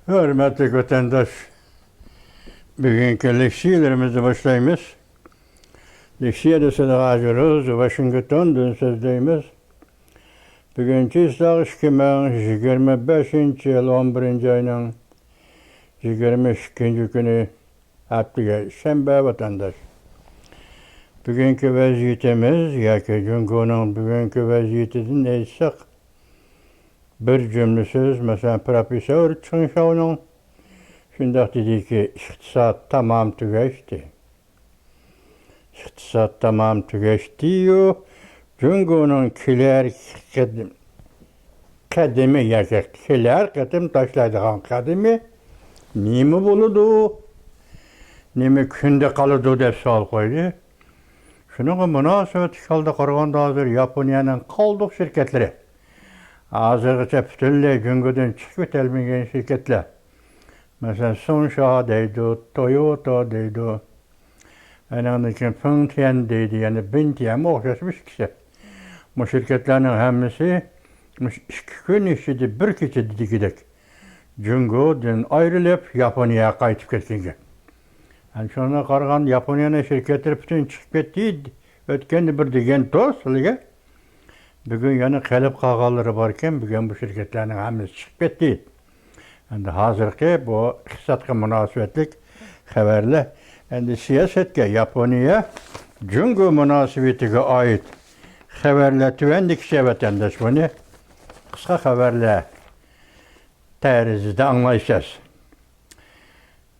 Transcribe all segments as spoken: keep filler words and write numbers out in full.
ھۆرمەتلىك ۋەتەنداش، بۈگۈنكى لېكسىيەلىرىمىزنى باشلايمىز. لېكسىيەدە سىلەرگە ھازىر روز ۋاشىنگتوندىن سۆزلەيمىز. بۈگۈن چىسلاق ئىككى مىڭ يىگىرمە بەشىنچى يىل، ئون بىرىنچى ئاينىڭ يىگىرمە ئىككىنچى كۈنى، ھەپتىگە شەنبە، ۋەتەنداش. بۈگۈنكى ۋەزىيىتىمىز ياكى جۇڭگونىڭ بۈگۈنكى ۋەزىيىتىدىن ئېيتساق، بىر جۈملە سۆز، مەسىلەن، پروفېسسور چېڭ شياۋنىڭ شۇنداق دېدىكى، ئىقتىساد تامام تۈگەشتى. ئىقتىساد تامام تۈگەشتىيۇ، جۇڭگونىڭ كېلەر قەدىم-، قەدىمى ياكى كېلەر قېتىم تاشلايدىغان قەدىمى نېمە بولىدۇ؟ نېمە كۈندە قالىدۇ دەپ سوئال قويدى. شۇنىڭغا مۇناسىۋەتلىك ھالدا قارىغاندا، ھازىر ياپونىيەنىڭ قالدۇق شىركەتلىرى، ھازىرغىچە پۈتۈنلەي جۇڭگودىن چىقىپ كېتەلمىگەن شىركەتلەر، مەسىلەن، سۇڭشا دەيدۇ، تويوتا دەيدۇ، ئەنىڭدىن كېيىن فېڭتيەن دەيدۇ، يەنە بىنتيەنمۇ ئوخشاشمۇ ئىككىسى. بۇ شىركەتلەرنىڭ ھەممىسى مۇشۇ ئىككى كۈن ئىچىدە، بىر كېچىدە دېگۈدەك جۇڭگودىن ئايرىلىپ، ياپونىيەگە قايتىپ كەتكەن گەپ. ئەنە شۇنىڭغا قارىغاندا، ياپونىيەنىڭ شىركەتلىرى پۈتۈن چىقىپ كەتتى، ئۆتكەندە بىر دېگەنتۇ سىلىگە. بۈگۈن يەنە قېلىپ قالغانلىرى باركەن، بۈگۈن بۇ شىركەتلەرنىڭ ھەممىسى چىقىپ كەتتى. ئەمدى ھازىرقى بۇ ئىقتىسادقا مۇناسىۋەتلىك خەۋەرلەر. ئەمدى سىياسەتكە، ياپونىيە جۇڭگو مۇناسىۋىتىگە ئائىت خەۋەرلەر تۆۋەندىكىچە، ۋەتەنداش، بۇنى قىسقا خەۋەرلەر تەرزىدە ئاڭلايسىز.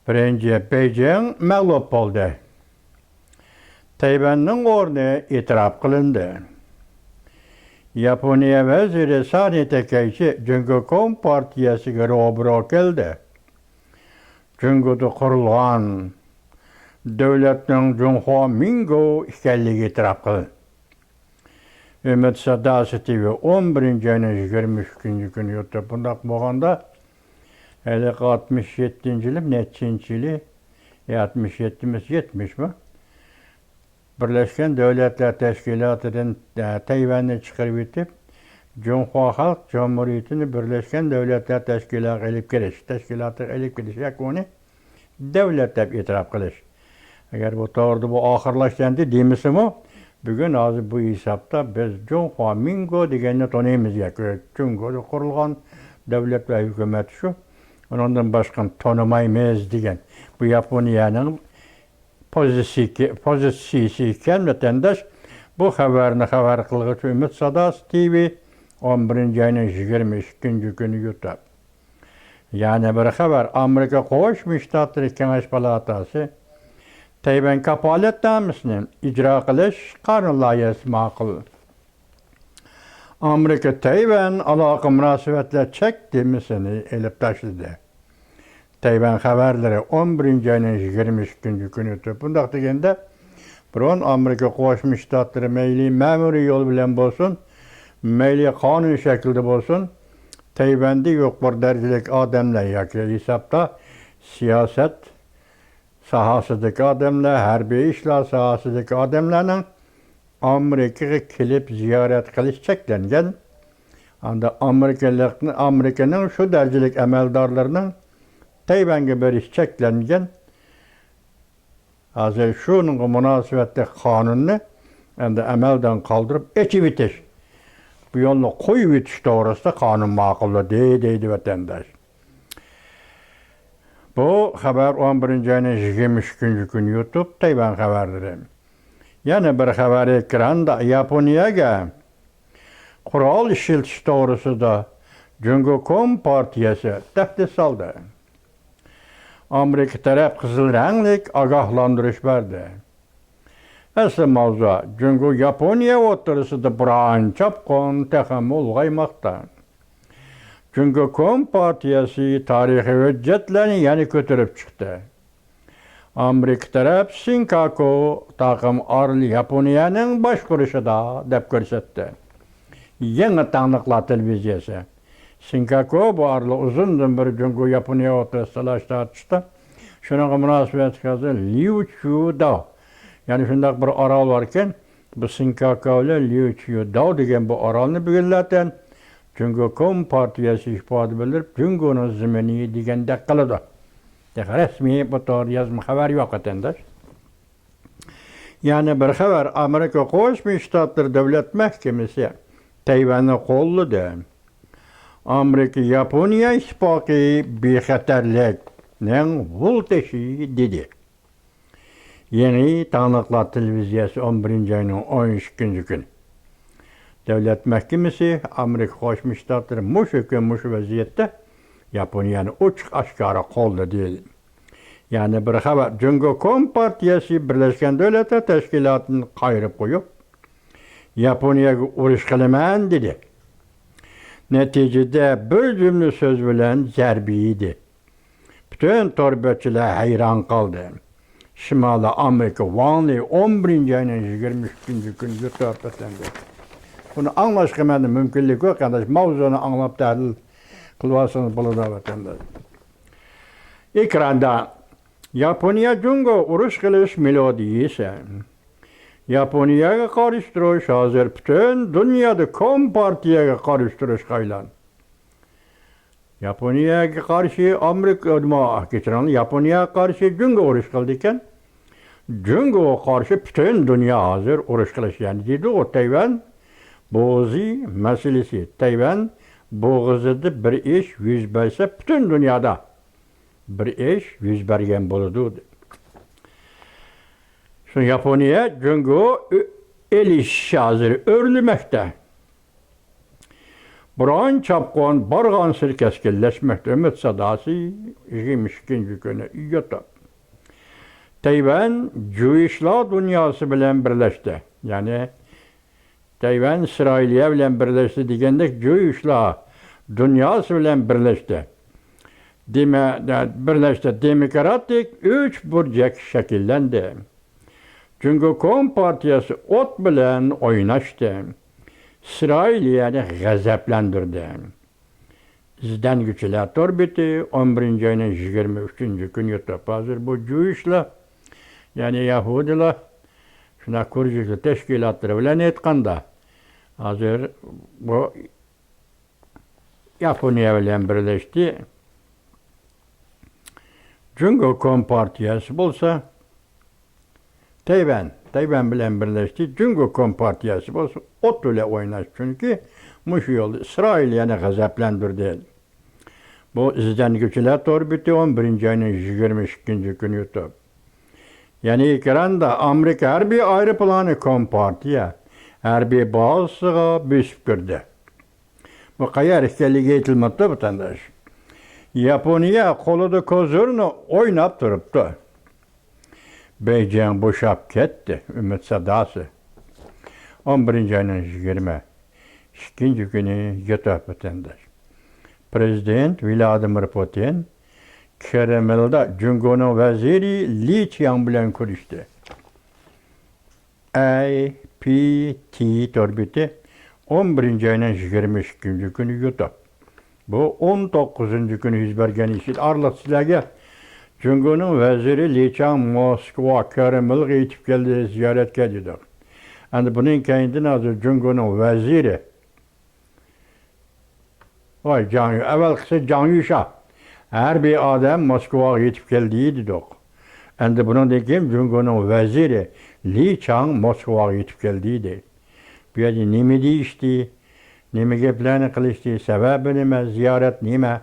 بىرىنچى، بېيجىڭ مەغلۇپ بولدى. تەيۋەننىڭ ئورنى ئېتىراپ قىلىندى. ياپونىيە ۋەزىرى سانى تەكەيچى جۇڭگو كومپارتىيەسىگە روبىرو كەلدى. جۇڭگودا قۇرۇلغان دۆلەتنىڭ جۇڭخۇا مىنگو ئىكەنلىكى ئېتىراپ قىلىندى. ئۈمىد ساداسى تىۋى ئون بىرىنچى ئاينىڭ يىگىرمە ئۈچىنچى كۈنى يۇتۇپ، بۇنداق بولغاندا، ھېلىقى ئاتمىش يەتتىنچى يىلى، نەچچىنچى يىلى، ئاتمىش يەتتە ئەمەس، يەتمىشمۇ؟ بىرلەشكەن دۆلەتلەر تەشكىلاتىدىن، ئە، تەيۋەننى چىقىرىۋېتىپ، جۇڭخۇا خەلق جۇمھۇرىيىتىنى بىرلەشكەن دۆلەتلەر تەشكىلاتىغا ئېلىپ كىرىش، تەشكىلاتىغا ئېلىپ كىرىش ياكى ئۇنى دۆلەت دەپ ئېتىراپ قىلىش. ئەگەر بۇ توغرىدا بۇ ئاخىرلاشتى دېمىسىمۇ، بۈگۈن ھازىر بۇ ھېسابتا بىز جۇڭخۇا مىنگو دېگەننى تونۇيمىز، ياكى جۇڭگودا قۇرۇلغان دۆلەت ۋە ھۆكۈمەت شۇ. ئۇنىڭدىن باشقىنى تونۇمايمىز دېگەن. بۇ ياپونىيەنىڭ پوزىتسىيىسى، پوزىتسىيىسى ئىكەن، ۋەتەنداش. بۇ خەۋەرنى خەۋەر قىلغۇچى ئۈمىد ساداسى تىۋى، ئون بىرىنچى ئاينىڭ يىگىرمە ئىككىنچى كۈنى يۇتۇپ. يەنە بىر خەۋەر، ئامېرىكا قوشما شتاتلىرى كېڭەش پالاتاسى تەيۋەن كاپالەتنامىسىنى ئىجرا قىلىش قانۇن لايىھەسى ماقۇل. ئامېرىكا تەيۋەن ئالاقە مۇناسىۋەتلەر چەكلىمىسىنى ئېلىپ تاشلىدى. تەيۋەن خەۋەرلىرى ئون بىرىنچى ئاينىڭ يىگىرمە ئىككىنچى كۈنى ئۆتۈپ، بۇنداق دېگەندە، بۇرۇن ئامېرىكا قوشما شتاتلىرى مەيلى مەمۇرىي يول بىلەن بولسۇن، مەيلى قانۇن شەكلىدە بولسۇن، تەيۋەندە يۇقىرى دەرىجىلىك ئادەملەر ياكى ھېسابتا سىياسەت ساھەسىدىكى ئادەملەر، ھەربىي ئىشلار ساھەسىدىكى ئادەملەرنىڭ ئامېرىكىغا كېلىپ زىيارەت قىلىشى چەكلەنگەن. ئاندا ئامېرىكىلىق، ئامېرىكىنىڭ شۇ دەرىجىلىك ئەمەلدارلىرىنىڭ تەيۋەنگە بېرىشى چەكلەنگەن. ھازىر شۇنىڭغا مۇناسىۋەتلىك قانۇننى ئەمدى ئەمەلدىن قالدۇرۇپ ئېچىۋېتىش، بۇ يولنى قويۇۋېتىش توغرىسىدا قانۇن ماقۇللىدى، دەيدۇ ۋەتەنداش. بۇ خەۋەر ئون بىرىنچى ئاينىڭ يىگىرمە ئىككىنچى كۈنى يۇتۇپ، تەيۋەن خەۋەرلىرى. يەنە بىر خەۋەر ئېكراندا، ياپونىيەگە قورال ئىشلىتىش توغرىسىدا جۇڭگو كومپارتىيەسى تەھدىت سالدى. ئامېرىكا تەرەپ قىزىل رەڭلىك ئاگاھلاندۇرۇش بەردى. ئەسلى ماۋزۇ، جۇڭگو ياپونىيە ئوتتۇرىسىدا بۇران چاپقۇن تېخىمۇ ئۇلغايماقتا. جۇڭگو كومپارتىيەسى تارىخىي ھۆججەتلەرنى يەنە كۆتۈرۈپ چىقتى. ئامېرىكا تەرەپ سىنكاكۇ تاقىم ئارىلى ياپونىيەنىڭ باشقۇرۇشىدا دەپ كۆرسەتتى. يېڭى تاڭلىقلار تېلېۋىزىيەسى. سىنكاكۇ بۇ ئارىلى ئۇزۇندىن بېرى جۇڭگو ياپونىيە ئوتتۇرىسىدا تالاش تارتىشتا. شۇنىڭغا مۇناسىۋەتلىك ھازىر ليۇ چيۇداۋ، يەنى شۇنداق بىر ئارال باركەن، بۇ سىنكاكۇ بىلەن ليۇ چيۇداۋ دېگەن بۇ ئارالنى بۈگۈنلەردىن جۇڭگو كومپارتىيەسى ئىپادە بىلدۈرۈپ، جۇڭگونىڭ زېمىنى دېگەندەك قىلىدۇ. تېخى رەسمىي بۇ توغرىدا يازما خەۋەر يوق، ۋەتەنداش. يەنە بىر خەۋەر، ئامېرىكا قوشما شتاتلىرى دۆلەت مەھكىمىسى تەيۋەننى قوللىدى. ئامېرىكا ياپونىيە ئىتتىپاقى بىخەتەرلىكنىڭ ۋۇل تېشى دېدى. يېڭى تاڭلىقلار تېلېۋىزىيەسى، ئون بىرىنچى ئاينىڭ ئون ئىككىنچى كۈنى. دۆلەت مەھكىمىسى ئامېرىكا قوشما شتاتلىرى مۇشۇ كۈن مۇشۇ ۋەزىيەتتە ياپونىيەنى ئوچۇق ئاشكارا قوللىدى. يەنە بىر خەۋەر، جۇڭگو كومپارتىيەسى بىرلەشكەن دۆلەتلەر تەشكىلاتىنى قايرىپ قويۇپ، ياپونىيەگە ئۇرۇش قىلىمەن دېدى. نەتىجىدە بىر جۈملە سۆز بىلەن زەربە يېدى. پۈتۈن تور بەتچىلەر ھەيران قالدى. شىمالىي ئامېرىكا ۋاڭ لى ئون بىرىنچى ئاينىڭ يىگىرمە ئىككىنچى كۈنى يۇتۇپ ئۆتەندى. بۇنى ئاڭلاشقا مەندە مۇمكىنلىك يوق، قېرىنداش. ماۋزۇنى ئاڭلاپ تەھلىل قىلىۋالسىڭىز بولىدۇ، ۋەتەنداش. ئېكراندا ياپونىيە جۇڭگو ئۇرۇش قىلىش مېلودىيىسى. ياپونىيەگە قارشى تۇرۇش ھازىر پۈتۈن دۇنيادا كومپارتىيەگە قارشى تۇرۇشقا ئايلاندى. ياپونىيەگە قارشى ئامېرىكا، كەچۈرۈڭلار، ياپونىيەگە قارشى جۇڭگو ئۇرۇش قىلىدىكەن. جۇڭگوغا قارشى پۈتۈن دۇنيا ھازىر ئۇرۇش قىلىش، يەنى دېدىغۇ، تەيۋەن بوغۇزى مەسىلىسى، تەيۋەن بوغۇزىدا بىر ئىش يۈز بەرسە، پۈتۈن دۇنيادا بىر ئىش يۈز بەرگەن بولىدۇ، دېدى. شۇ ياپونىيە جۇڭگو ئۆ-، ئېلىشىش ھازىر ئۆرلىمەكتە. بوران چاپقۇن بارغانسېرى كەسكىنلەشمەكتە. ئۈمىد ساداسى، يىگىرمە ئىككىنچى كۈنى يۇتۇپ. تەيۋەن جۇيۇشلار دۇنياسى بىلەن بىرلەشتى. يەنى تەيۋەن ئىسرائىلىيە بىلەن بىرلەشتى دېگەندەك، جۇيۇشلار دۇنياسى بىلەن بىرلەشتى. دېمە-، بىرلەشتى. دېموكراتىك ئۈچ بۇرجەك شەكىللەندى. جۇڭگو كومپارتىيەسى ئوت بىلەن ئويناشتى. ئىسرائىلىيەنى غەزەپلەندۈردى. ئىزدەنگۈچىلەر تور بېتى، ئون بىرىنچى ئاينىڭ يىگىرمە ئۈچىنچى كۈنى يۇتۇپ. ھازىر بۇ جۇيۇشلار، يەنى يەھۇدىيلار، شۇنداق كۇرجۇكلار تەشكىلاتلىرى بىلەن ئېيتقاندا، ھازىر بۇ ياپونىيە بىلەن بىرلەشتى. جۇڭگو كومپارتىيەسى بولسا، تەيۋەن، تەيۋەن بىلەن بىرلەشتى. جۇڭگو كومپارتىيەسى بولسا ئوت بىلەن ئويناش، چۈنكى مۇشۇ يولدا ئىسرائىلىيەنى غەزەپلەندۈردى. بۇ ئىزدەنگۈچىلەر تور بېتى، ئون بىرىنچى ئاينىڭ يىگىرمە ئىككىنچى كۈنى يۇتۇپ. يەنى ئېكراندا ئامېرىكا ھەربىي ئايروپىلانى كومپارتىيە ھەربىي بازىسىغا بۆسۈپ كىردى. بۇ قەيەر ئىكەنلىكى ئېيتىلماپتۇ، ۋەتەنداش. ياپونىيە قولىدا كوزىرنى ئويناپ تۇرۇپتۇ. بېيجىڭ بوشاپ كەتتى. ئۈمىد ساداسى. ئون بىرىنچى ئاينىڭ يىگىرمە ئىككىنچى كۈنى يۇتۇپ، ۋەتەنداش. پىرېزىدېنت ۋلادىمىر پۇتىن كرېملدا جۇڭگونىڭ ۋەزىرى لى چياڭ بىلەن كۆرۈشتى. ئەي پى تى تور بېتى، ئون بىرىنچى ئاينىڭ يىگىرمە ئىككىنچى كۈنى يۇتۇپ. بۇ ئون توققۇزىنچى كۈنى يۈز بەرگەن ئىش ئىدى. ئارىلىقتا سىلەرگە جۇڭگونىڭ ۋەزىرى لى چياڭ موسكۋا، كرېملغا يېتىپ كەلدى، زىيارەتكە دېدۇق. ئەمدى بۇنىڭ كەينىدىن ھازىر جۇڭگونىڭ ۋەزىرى، ۋاي، جاڭ يۈ-، ئەۋەلقىسى جاڭ يۈشا، ھەربىي ئادەم موسكۋاغا يېتىپ كەلدى دېدۇق. ئەمدى بۇنىڭدىن كېيىن جۇڭگونىڭ ۋەزىرى لى چياڭ موسكۋاغا يېتىپ كەلدى دېدى. بۇ يەردە نېمە دېيىشتى، نېمە گەپلەرنى قىلىشتى، سەۋەبى نېمە، زىيارەت نېمە؟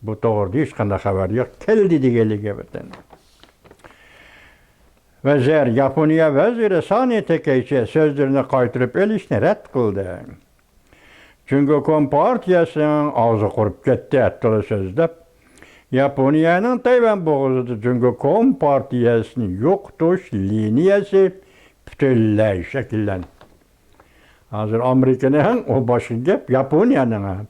بۇ توغرىدا ھېچقانداق خەۋەر يوق. كەلدى دېگەنلىكى ۋەتەن. ۋەزىر، ياپونىيە ۋەزىرى سانى تېكەيچى سۆزلىرىنى قايتۇرۇپ ئېلىشنى رەت قىلدى. جۇڭگو كومپارتىيەسىنىڭ ئاغزى قۇرۇپ كەتتى، تولا سۆزلەپ، ياپونىيەنىڭ تەيۋەن بوغۇزىدا جۇڭگو كومپارتىيەسىنى يوقىتىش لىنىيەسى پۈتۈنلەي شەكىللەندى. ھازىر ئامېرىكىنىڭ، ئۇ باشقا گەپ، ياپونىيەنىڭ ھەم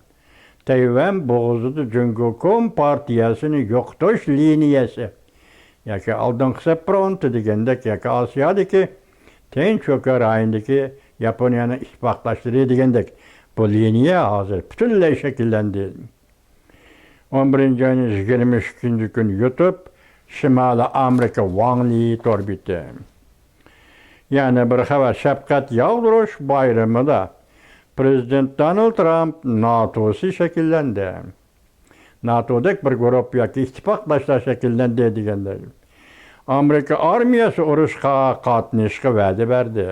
تەيۋەن بوغۇزىدا جۇڭگو كومپارتىيەسىنى يوقىتىش لىنىيەسى ياكى ئالدىنقى سەپ فرونتى دېگەندەك، ياكى ئاسىيادىكى تىنچ ئوكيان رايونىدىكى ياپونىيەنىڭ ئىتتىپاقداشلىرى دېگەندەك، بۇ لىنىيە ھازىر پۈتۈنلەي شەكىللەندى. ئون بىرىنچى ئاينىڭ يىگىرمە ئىككىنچى كۈنى يۇتۇپ، شىمالىي ئامېرىكا ۋاڭ لى تور بېتى. يەنە بىر خەۋەر، شەپقەت ياغدۇرۇش بايرىمىدا پرېزىدېنت دونالد ترامپ ناتوسى شەكىللەندى. ناتودەك بىر گۇرۇپپا ياكى ئىتتىپاقداشلار شەكىللەندى دېگەندەك. ئامېرىكا ئارمىيەسى ئۇرۇشقا قاتنىشىشقا ۋەدە بەردى.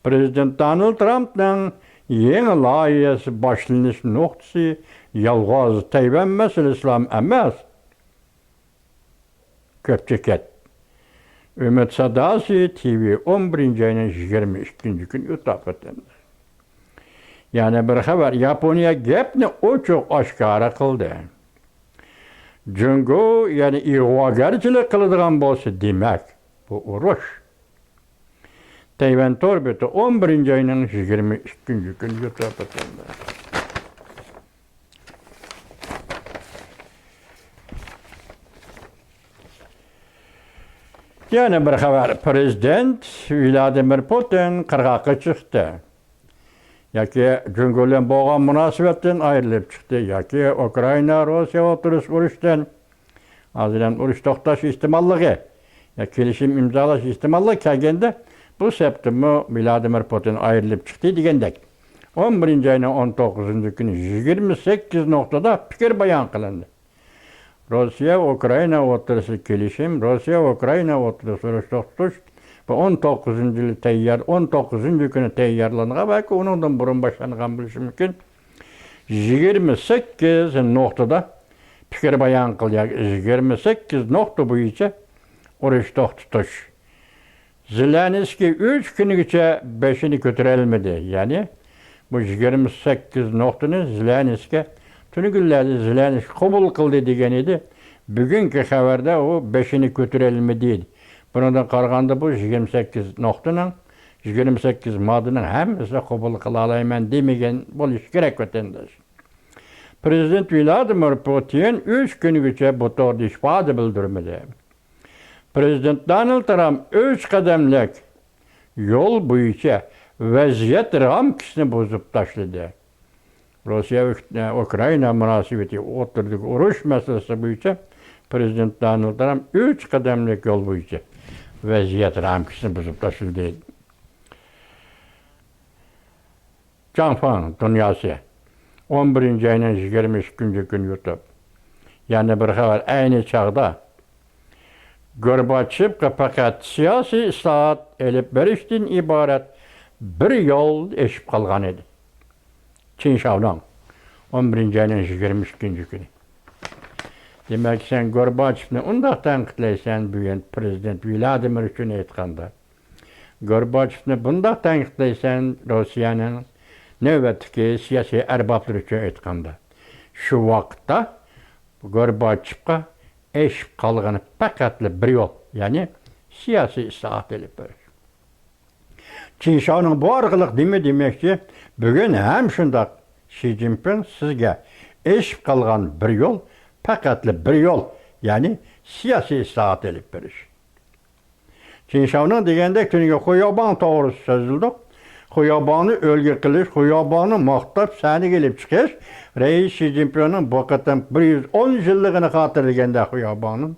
پرېزىدېنت دونالد ترامپنىڭ يېڭى لايىھەسى باشلىنىش نۇقتىسى يالغۇز تەيۋەن مەسىلىسىلا ئەمەس. كۆپچىكەت. ئۈمىد ساداسى تىۋى ئون بىرىنچى ئاينىڭ يىگىرمە ئىككىنچى كۈنى يۇتاپ ئۆتەمدۇ. يەنە بىر خەۋەر، ياپونىيە گەپنى ئوچۇق ئاشكارا قىلدى. جۇڭگو يەنە ئىغۋاگەرچىلىك قىلىدىغان بولسا، دېمەك، بۇ ئۇرۇش. تەيۋەن تور بېتى ئون بىرىنچى ئاينىڭ يىگىرمە ئىككىنچى كۈنى يۇتۇپ ئۆتەمدۇ. يەنە بىر خەۋەر، پرېزىدېنت ۋلادىمىر پۇتىن قىرغاققا چىقتى. ياكى جۇڭگو بىلەن بولغان مۇناسىۋەتتىن ئايرىلىپ چىقتى، ياكى ئۇكرائىنا، روسىيە ئوتتۇرىسىدا ئۇرۇشتىن، ھازىر ھەم ئۇرۇش توختاش ئېھتىماللىقى، يا كېلىشىم ئىمزالاش ئېھتىماللىقى كەلگەندە، بۇ سەپتىنمۇ ۋلادىمىر پۇتىن ئايرىلىپ چىقتى دېگەندەك. ئون بىرىنچى ئاينىڭ ئون توققۇزىنچى كۈنى يىگىرمە سەككىز نۇقتىدا پىكىر بايان قىلىندى. روسىيە، ئۇكرائىنا ئوتتۇرىسىدا كېلىشىم، روسىيە، ئۇكرائىنا ئوتتۇرىسىدا ئۇرۇش توختىتىش، بۇ ئون توققۇزىنچى يىلى تەييار، ئون توققۇزىنچى كۈنى تەييارلانغان، بەلكى ئۇنىڭدىن بۇرۇن باشلانغان بولۇشى مۇمكىن. يىگىرمە سەككىز نۇقتىدا پىكىر بايان قىلدى. يىگىرمە سەككىز نۇقتا بويىچە ئۇرۇش توختىتىش. زېلېنسكىي ئۈچ كۈنگىچە بېشىنى كۆتۈرەلمىدى. يەنى بۇ يىگىرمە سەككىز نۇقتىنى زېلېنسكىي تۈنۈگۈنلەردە زېلېنسكىي قوبۇل قىلدى دېگەن ئىدى. بۈگۈنكى خەۋەردە ئۇ بېشىنى كۆتۈرەلمىدى. بۇنىڭدىن قارىغاندا بۇ يىگىرمە سەككىز نۇقتىنىڭ، يىگىرمە سەككىز ماددىنىڭ ھەممىسىنى قوبۇل قىلالايمەن دېمىگەن بولۇشى كېرەك، ۋەتەنداش. پرېزىدېنت ۋلادىمىر پۇتىن ئۈچ كۈنگىچە بۇ توغرىدا ھېچ ئىپادە بىلدۈرمىدى. پرېزىدېنت دونالد ترامپ ئۈچ قەدەملىك يول بويىچە ۋەزىيەت رامكىسىنى بۇزۇپ تاشلىدى. روسىيە ئۇك-، ئۇكرائىنا مۇناسىۋىتى ئوتتۇرىدىكى ئۇرۇش مەسىلىسى بويىچە پرېزىدېنت دونالد ترامپ ئۈچ قەدەملىك يول بويىچە ۋەزىيەت رامكىسىنى بۇزۇپ تاشلىدى. جاڭفاڭ دۇنياسى، ئون بىرىنچى ئاينىڭ يىگىرمە ئىككىنچى كۈنى يۇتۇپ. يەنە بىر خەۋەر، ئەينى چاغدا گورباچېۋقا پەقەت سىياسىي ئىسلاھات ئېلىپ بېرىشتىن ئىبارەت بىر يول ئېچىپ قالغان ئىدى. چىن شاۋنىڭ، ئون بىرىنچى ئاينىڭ يىگىرمە ئىككىنچى كۈنى. دېمەك، سەن گورباچېۋنى ئۇنداق تەنقىدلەيسەن، بۈگۈن پرېزىدېنت ۋلادىمىر پۇتىن ئېيتقاندا. گورباچېۋنى بۇنداق تەنقىدلەيسەن، روسىيەنىڭ نۆۋەتتىكى سىياسىي ئەربابلىرى ئۈچۈن ئېيتقاندا. شۇ ۋاقىتتا گورباچېۋقا ئېچىپ قالغىنى پەقەتلا بىر يول، يەنى سىياسىي ئىسلاھات ئېلىپ بېرىش. چىن شاۋنىڭ بۇ ئارقىلىق نېمە دېمەكچى؟ بۈگۈن ھەم شۇنداق، شى جىنپىڭ، سىزگە ئېچىپ قالغان بىر يول، پەقەتلا بىر يول، يەنى سىياسىي ئىسلاھات ئېلىپ بېرىش. چىن شاۋنىڭ دېگەندەك، تۈنۈگۈن خۇياۋباڭ توغرىسىدا سۆزلىدۇق. خۇياۋباڭنى ئۈلگە قىلىش، خۇياۋباڭنى ماختاپ سەھنىگە ئېلىپ چىقىش رەئىس شى جىنپىڭنىڭ بۇ قېتىم بىر يۈز ئون يىللىقىنى خاتىرىلىگەندە، خۇياۋباڭنىڭ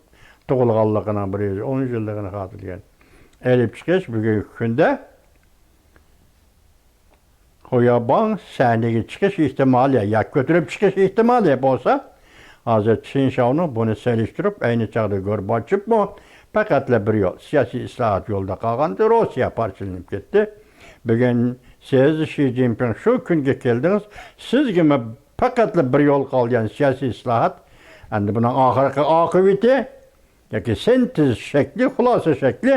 تۇغۇلغانلىقىنىڭ بىر يۈز ئون يىللىقىنى خاتىرىلىگەن ئېلىپ چىقىش بۈگۈنكى كۈندە خۇياۋباڭ سەھنىگە چىقىش ئېھتىمالى ياكى كۆتۈرۈپ چىقىش ئېھتىمالى بولسا، ھازىر چىن شاۋنىڭ بۇنى سېلىشتۇرۇپ، ئەينى چاغدا گورباچېۋمۇ پەقەتلا بىر يول، سىياسىي ئىسلاھات يولىدا قالغانىدى، روسىيە پارچىلىنىپ كەتتى. بۈگۈن سىز شى جىنپىڭ شۇ كۈنگە كەلدىڭىز، سىزگىمۇ پەقەتلا بىر يول قالدى، يەنى سىياسىي ئىسلاھات. ئەمدى بۇنىڭ ئاخىرقى ئاقىۋىتى ياكى سىنتېز شەكلى، خۇلاسە شەكلى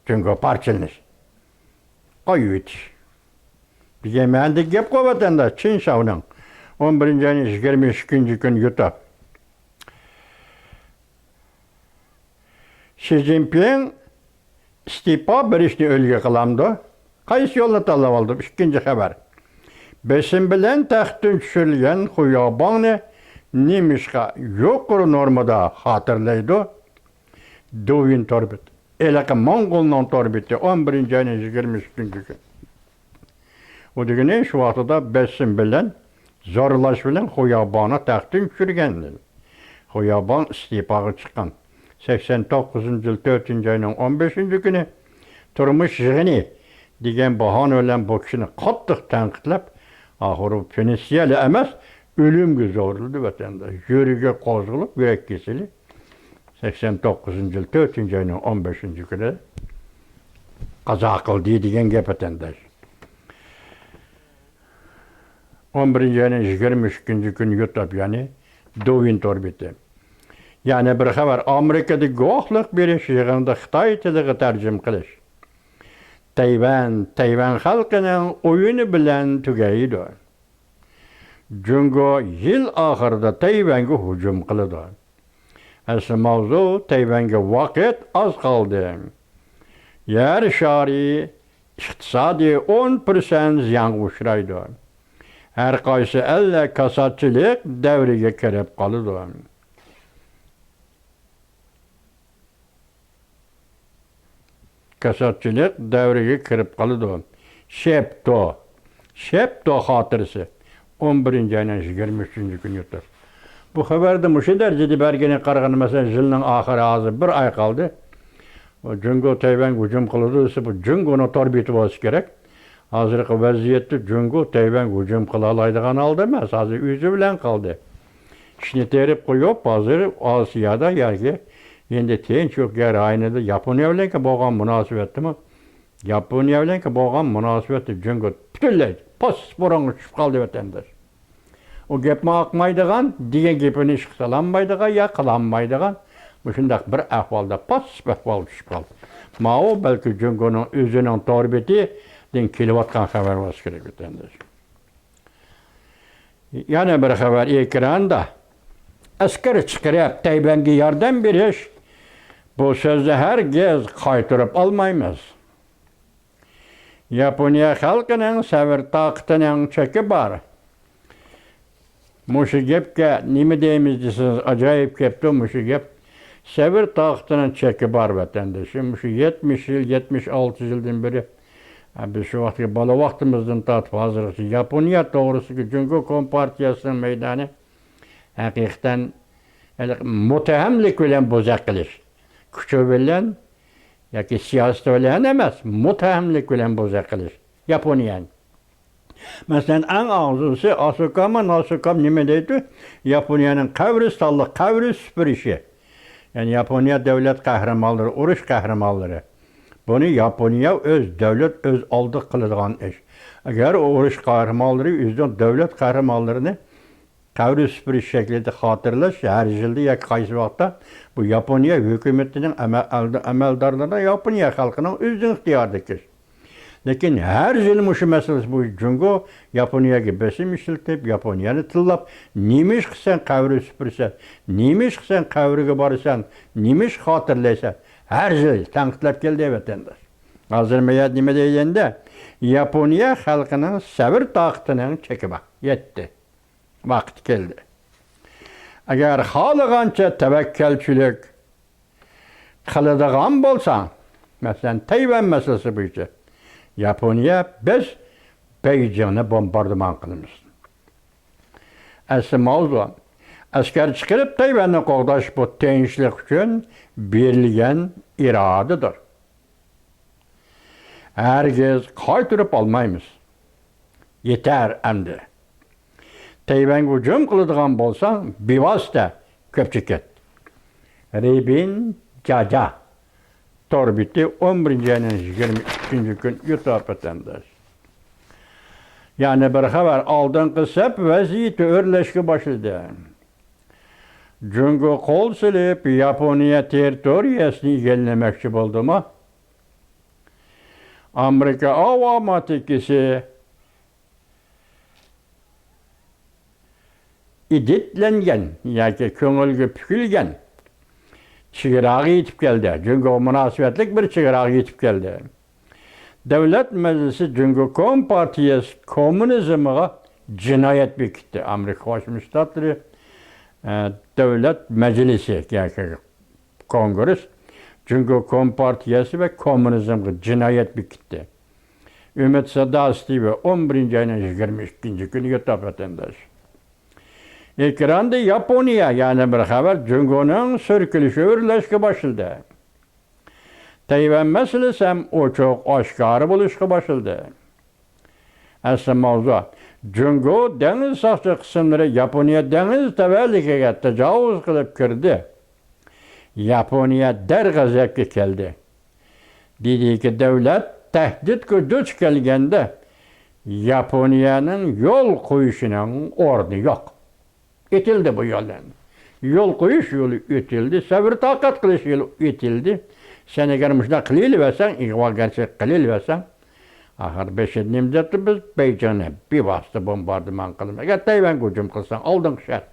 جۇڭگو پارچىلىنىش، قويۇۋېتىش دېگەن مەنىدىكى گەپقۇ، ۋەتەنداش. چىن شاۋنىڭ ئون بىرىنچى ئاينىڭ يىگىرمە ئىككىنچى كۈنى يۇتۇپ. شى جىنپىڭ ئىستېپا بېرىشنى ئۈلگە قىلامدۇ؟ قايسى يولنى تاللاپ ئالدى؟ ئىككىنچى خەۋەر. بېسىم بىلەن تەختتىن چۈشۈرۈلگەن خۇياۋباڭنى نېمىشقا يۇقىرى نورمىدا خاتىرىلەيدۇ؟ دۇۋىن تور بېتى. ھېلىقى موڭغۇلنىڭ تور بېتى، ئون بىرىنچى ئاينىڭ يىگىرمە ئۈچىنچى كۈنى. ئۇ دېگىنى شۇ ۋاقتىدا بېسىم بىلەن، زورلاش بىلەن خۇياۋباڭنى تەختتىن چۈشۈرگەن. خۇياۋباڭ ئىستېپاغا چىققان. سەكسەن توققۇزىنچى يىل تۆتىنچى ئاينىڭ ئون بەشىنچى كۈنى تۇرمۇش يىغىنى دېگەن باھانە بىلەن بۇ كىشىنى قاتتىق تەنقىدلەپ، ئاخىرى پېنسىيەلا ئەمەس، ئۆلۈمگە زورلىدى ۋەتەنداش. يۈرىكى قوزغىلىپ، يۈرەك كېسىلى سەكسەن توققۇزىنچى يىل تۆتىنچى ئاينىڭ ئون بەشىنچى كۈنى قازا قىلدى دېگەن گەپ ۋەتەنداش. ئون بىرىنچى ئاينىڭ يىگىرمە ئىككىنچى كۈنى يۇتۇپ، يەنى دۇۋىن تور بېتى. يەنە بىر خەۋەر، ئامېرىكىدا گۇۋاھلىق بېرىش يىغىنىدا خىتاي تىلىغا تەرجىمە قىلىش. تەيۋەن، تەيۋەن خەلقىنىڭ ئويۇنى بىلەن تۈگەيدۇ. جۇڭگو يىل ئاخىرىدا تەيۋەنگە ھۇجۇم قىلىدۇ. ئەسلى ماۋزۇ، تەيۋەنگە ۋاقىت ئاز قالدى. يەر شارى ئىقتىسادى ئون پىرسەنت زىيانغا ئۇچرايدۇ. ھەر قايسى ئەللەر كاساتچىلىق دەۋرىگە كىرىپ قالىدۇ. كاساتچىلىق دەۋرىگە كىرىپ قالىدۇ. شېپتو. شېپتو خاتىرىسى. ئون بىرىنچى ئاينىڭ يىگىرمە ئۈچىنچى كۈنى يۇتۇپ. بۇ خەۋەردە مۇشۇ دەرىجىدە بەرگىنىگە قارىغاندا، مەسىلەن، يىلنىڭ ئاخىرى ھازىر بىر ئاي قالدى. جۇڭگو تەيۋەنگە ھۇجۇم قىلىدۇ دېسە، بۇ جۇڭگونىڭ تور بېتى بولسا كېرەك. ھازىرقى ۋەزىيەتتە جۇڭگو تەيۋەنگە ھۇجۇم قىلالايدىغان ھالدا ئەمەس، ھازىر ئۆزى بىلەن قالدى. ئىشنى تېرىپ قويۇپ، ھازىر ئاسىيادا ياكى ھىندى تىنچ ئوكيان رايونىدا ياپونىيە بىلەن بولغان مۇناسىۋەتتىمۇ، ياپونىيە بىلەن بولغان مۇناسىۋەتتە جۇڭگو پۈتۈنلەي پاس بۇرۇنغا چۈشۈپ قالدى، ۋەتەنداش. ئۇ گەپمۇ ئاقمايدىغان، دېگەن گېپىنى ئىشقا سالالمايدىغان يا قىلالمايدىغان مۇشۇنداق بىر ئەھۋالدا پاس ئەھۋالغا چۈشۈپ قالدى. ماۋۇ بەلكى جۇڭگونىڭ ئۆزىنىڭ تور بېتىدىن كېلىۋاتقان خەۋەر بولسا كېرەك، ۋەتەنداش. يەنە بىر خەۋەر ئېكراندا. ئەسكەر چىقىرىپ تەيۋەنگە ياردەم بېرىش، بۇ سۆزنى ھەرگىز قايتۇرۇپ ئالمايمىز. ياپونىيە خەلقىنىڭ سەۋر تاقىتىنىڭ چېكى بار. مۇشۇ گەپكە نېمە دەيمىز دېسىڭىز، ئاجايىپ گەپتۇ مۇشۇ گەپ. سەۋر تاقىتىنىڭ چېكى بار، ۋەتەندىشىم. مۇشۇ يەتمىش يىل، يەتمىش ئالتە يىلدىن بېرى، ھە، بىز شۇ ۋاقىتقى بالا ۋاقتىمىزدىن تارتىپ ھازىرغىچە ياپونىيە توغرىسىدىكى جۇڭگو كومپارتىيەسىنىڭ مەيدانى ھەقىقەتەن ھېلىقى مۇتتەھەملىك بىلەن بوزەك قىلىش. كۈچى بىلەن ياكى سىياسىتى بىلەن ئەمەس، مۇتتەھەملىك بىلەن بوزەك قىلىش ياپونىيەنى. مەسىلەن، ئەڭ ئاغزىسى ئاسوكاما، ناسوكام نېمە دەيدۇ؟ ياپونىيەنىڭ قەبرىستانلىق، قەبرە سۈپۈرۈشى. يەنى ياپونىيە دۆلەت قەھرىمانلىرى، ئۇرۇش قەھرىمانلىرى. بۇنى ياپونىيە ئۆز دۆلەت، ئۆز ئالدىغا قىلىدىغان ئىش. ئەگەر ئۇرۇش قەھرىمانلىرى ئۆزىنىڭ دۆلەت قەھرىمانلىرىنى قەبرە سۈپۈرۈش شەكلىدە خاتىرىلەش ھەر يىلدا ياكى قايسى ۋاقىتتا بۇ ياپونىيە ھۆكۈمىتىنىڭ ئەمە-، ئەمەلدارلىرىنىڭ، ياپونىيە خەلقىنىڭ ئۆزىنىڭ ئىختىيارىدىكى ئىش. لېكىن ھەر يىلى مۇشۇ مەسىلىسى بويىچە جۇڭگو ياپونىيەگە بېسىم ئىشلىتىپ، ياپونىيەنى تىللاپ، نېمىشقا سەن قەبرە سۈپۈرىسەن، نېمىشقا سەن قەبرىگە بارىسەن، نېمىشقا خاتىرىلەيسەن؟ ھەر يىلى تەنقىدلەپ كەلدى، ۋەتەنداش. ھازىر مەيەت نېمە دېگەندە، ياپونىيە خەلقىنىڭ سەۋر تاقىتىنىڭ چېكى بار. يەتتى. ۋاقىت كەلدى. ئەگەر خالىغانچە تەۋەككەلچىلىك قىلىدىغان بولساڭ، مەسىلەن، تەيۋەن مەسىلىسى بويىچە ياپونىيە، بىز بېيجىڭنى بومباردىمان قىلىمىز. ئەسلى ماۋزۇ، ئەسكەر چىقىرىپ تەيۋەننى قوغداش، بۇ تىنچلىق ئۈچۈن بېرىلگەن ئىرادىدۇر. ھەرگىز قايتۇرۇپ ئالمايمىز. يېتەر ئەمدى. تەيۋەنگە ھۇجۇم قىلىدىغان بولساڭ، بىۋاسىتە كۆپچە كەت. رېبىن جاجا. تور بېتى، ئون بىرىنچى ئاينىڭ يىگىرمە ئۈچىنچى كۈن، يۇتۇپ ۋەتەنداش. يەنە بىر خەۋەر، ئالدىنقى سەپ ۋەزىيىتى ئۆرلەشكە باشلىدى. جۇڭگو قول سېلىپ، ياپونىيە تېررىتورىيەسىنى ئىگىلىمەكچى بولدىمۇ؟ ئامېرىكا ئاۋام ئاتىكىسى ئىدىتلەنگەن ياكى كۆڭۈلگە پۈكۈلگەن چېگراغا يېتىپ كەلدى. جۇڭگوغا مۇناسىۋەتلىك بىر چېگراغا يېتىپ كەلدى. دۆلەت مەجلىسى جۇڭگو كومپارتىيەسى كوممۇنىزمىغا جىنايەت بېكىتتى. ئامېرىكا قوشما شتاتلىرى، ئە، دۆلەت مەجلىسى ياكى كونگرېس جۇڭگو كومپارتىيەسى ۋە كوممۇنىزمغا جىنايەت بېكىتتى. ئۈمىد ساداسى تىۋى، ئون بىرىنچى ئاينىڭ يىگىرمە ئىككىنچى كۈنى يۇتۇپ ۋەتەنداش. ئېكراندا ياپونىيە، يەنە بىر خەۋەر، جۇڭگونىڭ سۈركىلىشى ئۆرلەشكە باشلىدى. تەيۋەن مەسىلىسى ھەم ئوچۇق ئاشكارا بولۇشقا باشلىدى. ئەسلى ماۋزۇ، جۇڭگو دېڭىز ساقچى قىسىملىرى ياپونىيە دېڭىز تەۋەلىكىگە تاجاۋۇز قىلىپ كىردى. ياپونىيە دەرغەزەپكە كەلدى. دېدىكى، دۆلەت تەھدىتكە دۇچ كەلگەندە، ياپونىيەنىڭ يول قويۇشىنىڭ ئورنى يوق. ئېتىلدى بۇ يول ئەمدى. يول قويۇش يولى ئېتىلدى، سەۋر تاقەت قىلىش يولى ئېتىلدى. سەن ئەگەر مۇشۇنداق قىلىۋەرسەڭ، ئىغۋاگەرچىلىك قىلىۋەرسەڭ، ئاخىر بېشىدا نېمە دەپتۇ؟ بىز بەيجىڭنى بىۋاسىتە بومباردىمان قىلىمىز. ئەگەر تەيۋەنگە ھۇجۇم قىلساڭ، ئالدىنقى شەرت،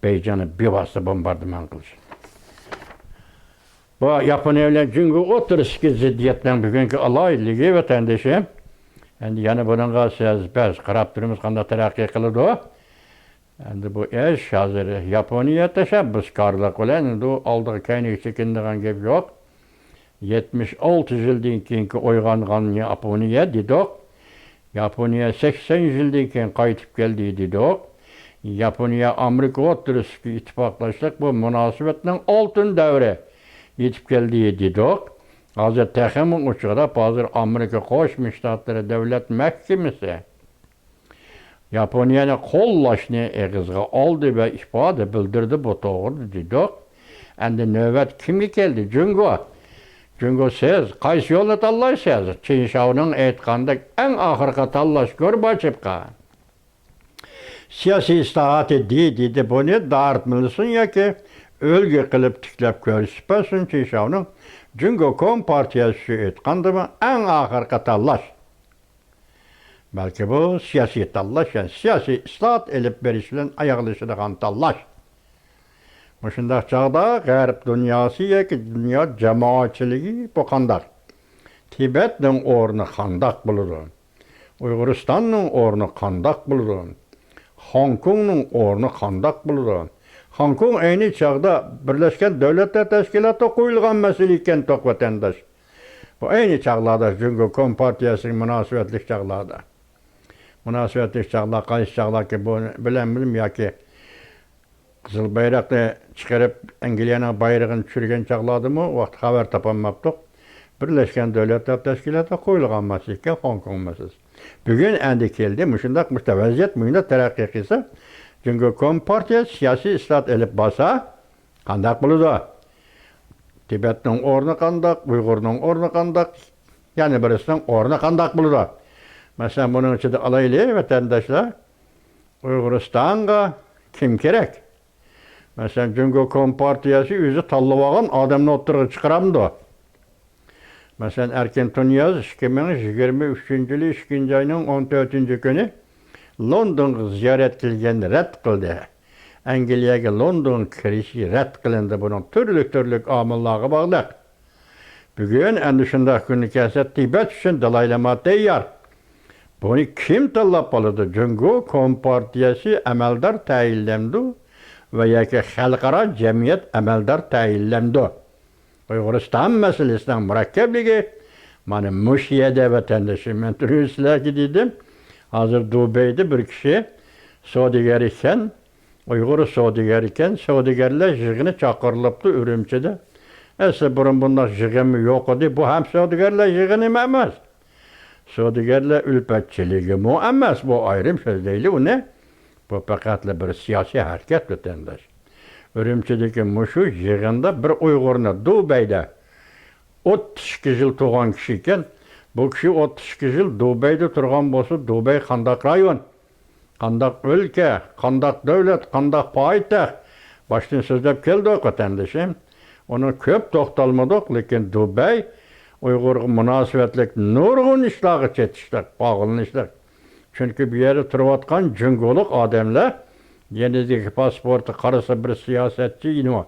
بەيجىڭنى بىۋاسىتە بومباردىمان قىلىش. بۇ ياپونىيە بىلەن جۇڭگو ئوتتۇرىسىدىكى زىددىيەتنىڭ بۈگۈنكى ئالاھىدىلىكى، ۋەتەندىشىم. ئەمدى يەنە بۇنىڭغا سىز، بىز قاراپ تۇرىمىز، قانداق تەرەققىي قىلىدۇ. ئەمدى بۇ ئىش ھازىر ياپونىيە تەشەببۇسكارلىق بىلەن، ئەمدى ئۇ ئالدىغا كەينىگە چېكىنىدىغان گەپ يوق. يەتمىش ئالتە يىلدىن كېيىنكى ئويغانغان ياپونىيە دېدۇق. ياپونىيە سەكسەن يىلدىن كېيىن قايتىپ كەلدى دېدۇق. ياپونىيە ئامېرىكا ئوتتۇرىسىدىكى ئىتتىپاقداشلىق، بۇ مۇناسىۋەتنىڭ ئالتۇن دەۋرى يېتىپ كەلدى دېدۇق. ھازىر تېخىمۇ ئۇچىقىداپ، ھازىر ئامېرىكا قوشما شتاتلىرى دۆلەت مەھكىمىسى ياپونىيەنى قوللاشنى ئېغىزغا ئالدى ۋە ئىپادە بىلدۈردى، بۇ توغرىدا دېدۇق. ئەمدى نۆۋەت كىمگە كەلدى؟ جۇڭگو. جۇڭگو، سىز قايسى يولنى تاللايسىز؟ چىن شاۋنىڭ ئېيتقاندەك، ئەڭ ئاخىرقى تاللاش گورباچېۋقا. سىياسىي ئىسلاھاتى دېدى، بۇنى دارتمىلسۇن ياكى ئۈلگە قىلىپ تىكلەپ كۆرسىتىپ بەرسۇن چىن شاۋنىڭ. جۇڭگو كومپارتىيەسى ئېيتقاندىمۇ، ئەڭ ئاخىرقى تاللاش. بەلكى بۇ سىياسىي تاللاش، يەنى سىياسىي ئىسلاھات ئېلىپ بېرىش بىلەن ئاياغلىشىدىغان تاللاش. مۇشۇنداق چاغدا غەرب دۇنياسى ياكى دۇنيا جامائەتچىلىكى بۇ قانداق؟ تىبەتنىڭ ئورنى قانداق بولىدۇ؟ ئۇيغۇرىستاننىڭ ئورنى قانداق بولىدۇ؟ خوڭكوڭنىڭ ئورنى قانداق بولىدۇ؟ خوڭكوڭ ئەينى چاغدا بىرلەشكەن دۆلەتلەر تەشكىلاتىغا قويۇلغان مەسىلە ئىكەن، توق ۋەتەنداش. بۇ ئەينى چاغلاردا جۇڭگو كومپارتىيەسىگە مۇناسىۋەتلىك چاغلاردا. مۇناسىۋەتلىك چاغلار قايسى چاغلاركى، بۇ بىلەمدىم ياكى قىزىل بايراقنى چىقىرىپ، ئەنگلىيەنىڭ بايرىقىنى چۈشۈرگەن چاغلاردىمۇ، ئۇ ۋاقىت خەۋەر تاپالماپتۇق. بىرلەشكەن دۆلەتلەر تەشكىلاتىغا قويۇلغان مەسىلە ئىكەن خوڭكوڭ مەسىلىسى. بۈگۈن ئەمدى كەلدى، مۇشۇنداق، مۇشۇنداق ۋەزىيەت مۇشۇنداق تەرەققىي قىلسا، جۇڭگو كومپارتىيەسى سىياسىي ئىسلاھات ئېلىپ بارسا، قانداق بولىدۇ؟ تىبەتنىڭ ئورنى قانداق؟ ئۇيغۇرنىڭ ئورنى قانداق؟ يەنە بىرسىنىڭ ئورنى قانداق بولىدۇ؟ مەسىلەن، بۇنىڭ ئىچىدە ئالايلى، ۋەتەنداشلار، ئۇيغۇرىستانغا كىم كېرەك؟ مەسىلەن، جۇڭگو كومپارتىيەسى ئۆزى تاللىۋالغان ئادەمنى ئوتتۇرىغا چىقىرامدۇ؟ مەسىلەن، ئەركىن تۇنىياز ئىككى مىڭ يىگىرمە ئۈچىنچى يىلى ئىككىنچى ئاينىڭ ئون تۆتىنچى كۈنى لوندونغا زىيارەت قىلگەننى رەت قىلدى. ئەنگلىيەگە لوندونغا كىرىشى رەت قىلىندى. بۇنىڭ تۈرلۈك-تۈرلۈك ئامىللارغا باغلىق. بۈگۈن ئەنە شۇنداق كۈنى كەلسە، تىبەت ئۈچۈن دالاي لاما تەييار. بۇنى كىم تاللاپ بولىدۇ؟ جۇڭگو كومپارتىيەسى ئەمەلدار تەيىنلەمدۇ ۋە ياكى خەلقئارا جەمئىيەت ئەمەلدار تەيىنلەمدۇ؟ ئۇيغۇرىستان مەسىلىسىنىڭ مۇرەككەپلىكى مانا مۇشۇ يەردە، ۋەتەندىشىم. مەن تۈرۈن سىلەرگە دېدىم، ھازىر دۇبەيدە بىر كىشى سودىگەر ئىكەن، ئۇيغۇر سودىگەر ئىكەن، سودىگەرلەر يىغىنى چاقىرىلىپتۇ ئۈرۈمچىدە. ئەسلى بۇرۇن بۇنداق يىغىنمۇ يوق ئىدى. بۇ ھەم سودىگەرلەر يىغىنىمۇ ئەمەس. سودىگەرلەر ئۈلپەتچىلىكىمۇ ئەمەس، بۇ ئايرىم سۆزلەيلى ئۇنى. بۇ پەقەتلا بىر سىياسىي ھەرىكەت، ۋەتەنداش. ئۈرۈمچىدىكى مۇشۇ يىغىندا بىر ئۇيغۇرنى دۇبەيدە ئوتتۇز ئىككى يىل تۇرغان كىشى ئىكەن. بۇ كىشى ئوتتۇز ئىككى يىل دۇبەيدە تۇرغان بولسا، دۇبەي قانداق رايون؟ قانداق ئۆلكە، قانداق دۆلەت، قانداق پايتەخت؟ باشتىن سۆزلەپ كەلدۇق، ۋەتەندىشىم. ئۇنى كۆپ توختالمىدۇق، لېكىن دۇبەي ئۇيغۇرغا مۇناسىۋەتلىك نۇرغۇن ئىشلارغا چېتىشلىق، باغلىنىشلىق. چۈنكى بۇ يەردە تۇرۇۋاتقان جۇڭگولۇق ئادەملەر يېنىدىكى پاسپورتى قارىسا بىر سىياسەتچى، نېمە،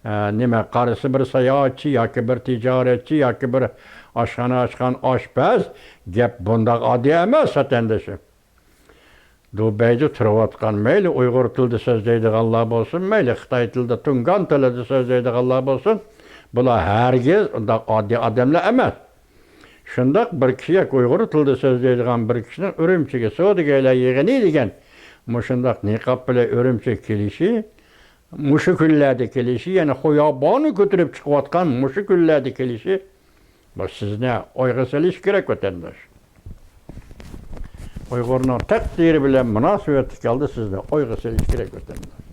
ئە، نېمە، قارىسا بىر ساياھەتچى ياكى بىر تىجارەتچى ياكى بىر ئاشخانا ئاچقان ئاشپەز. گەپ بۇنداق ئاددىي ئەمەس، ۋەتەندىشىم. دۇبەيدە تۇرۇۋاتقان، مەيلى ئۇيغۇر تىلىدا سۆزلەيدىغانلار بولسۇن، مەيلى خىتاي تىلىدا، تۇڭگان تىلىدا سۆزلەيدىغانلار بولسۇن، بۇلار ھەرگىز ئۇنداق ئاددىي ئادەملەر ئەمەس. شۇنداق بىر كىشى ياكى ئۇيغۇر تىلىدا سۆزلەيدىغان بىر كىشىنىڭ ئۈرۈمچىگە سودىگەرلەر يىغىنى دېگەن مۇشۇنداق نىقاب بىلەن ئۈرۈمچىگە كېلىشى، مۇشۇ كۈنلەردە كېلىشى، يەنى خىياباننى كۆتۈرۈپ چىقىۋاتقان مۇشۇ كۈنلەردە كېلىشى، بۇ سىزنى ئويغا سېلىشى كېرەك، ۋەتەنداش. ئۇيغۇرنىڭ تەقدىرى بىلەن مۇناسىۋەتلىك ھالدا سىزنى ئويغا سېلىشى كېرەك، ۋەتەنداش.